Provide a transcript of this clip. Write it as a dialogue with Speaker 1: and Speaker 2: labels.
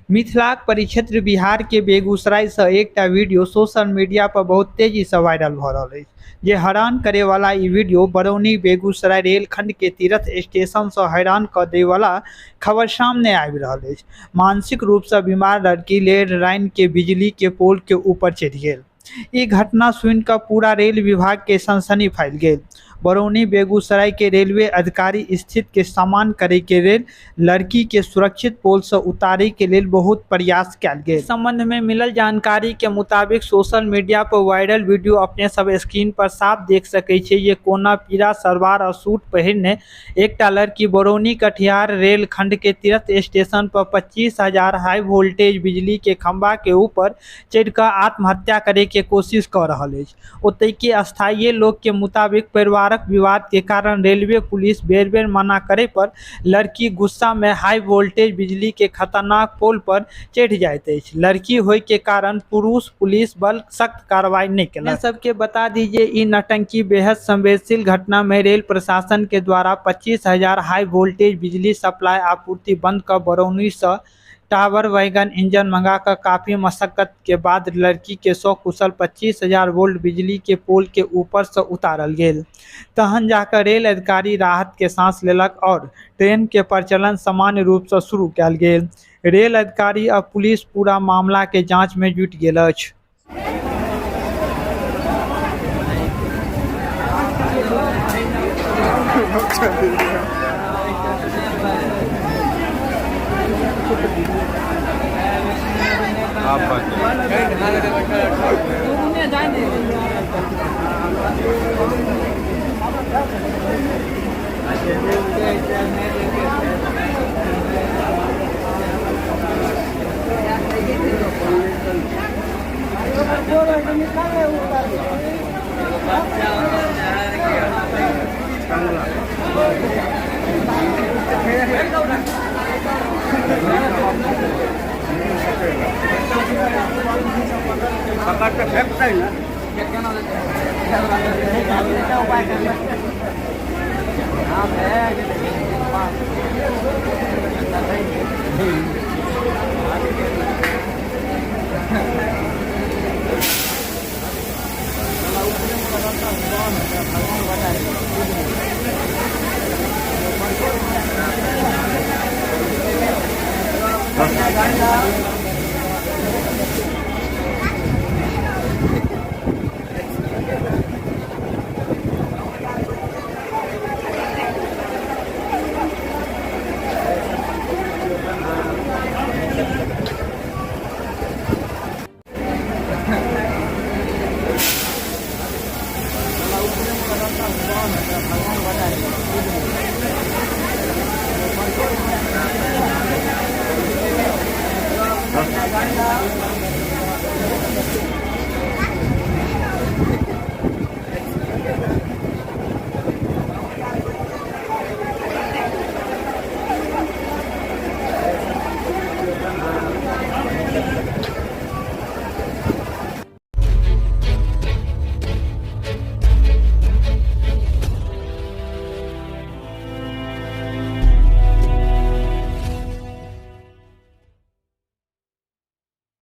Speaker 1: मिथिलाक परिक्षेत्र बिहार के बेगूसराय से एकटा वीडियो सोशल मीडिया पर बहुत तेजी से वायरल भ रहल अछि, जे हैरान करे वाला ई वीडियो बरौनी बेगूसराय रेलखंड के तीरथ स्टेशन से हैरान क दै वाला खबर सामने आबि रहल अछि। मानसिक रूप से बीमार लड़की रेल लाइन के बिजली के पोल के ऊपर चढ़ि गेल। ई घटना सुनि क पूरा रेल विभाग के सनसनी फैल गेल। बरौनी बेगूसराय के रेलवे अधिकारी स्थिति के सामान्य करे के लेल लड़की के सुरक्षित पोल से उतारे के लेल बहुत प्रयास कयल गेल। संबंध में मिलल जानकारी के मुताबिक सोशल मीडिया पर वायरल वीडियो अपने सब स्क्रीन पर साफ देख सके छियै जे कोना पीला सलवार और सूट पहिरने एकटा लड़की बरौनी कटिहार रेल खंड के तीरथ स्टेशन पर 25,000 हाई वोल्टेज बिजली के खंभा के ऊपर चढ़ि क आत्महत्या करे के कोशिश क रहल अछि। ओतय के स्थानीय लोक के मुताबिक परिवारक विवाद के कारण रेलवे पुलिस बेर-बेर मना करे पर लड़की गुस्सा में हाई वोल्टेज बिजली के खतरनाक पोल पर चढ़ि जाइत अछि। लड़की होय के कारण पुरुष पुलिस बल सख्त कार्रवाई नहि केलक। सबके बता दी जे ई नौटंकी बेहद संवेदनशील घटना में रेल प्रशासन के द्वारा 25,000 हाई वोल्टेज बिजली सप्लाई आपूर्ति बंद क बरौनी से टावर वैगन इंजन मंगा क काफी मशक्कत के बाद लड़की के सकुशल 25,000 वोल्ट बिजली के पोल के ऊपर से उतारल गेल। तहन जाकर रेल अधिकारी राहत के सांस लेलक और ट्रेन के परिचालन सामान्य रूप से शुरू कयल गेल। रेल अधिकारी आ पुलिस पूरा मामला के जांच में जुटि गेल अछि।
Speaker 2: पकड़ के फेंकते ना।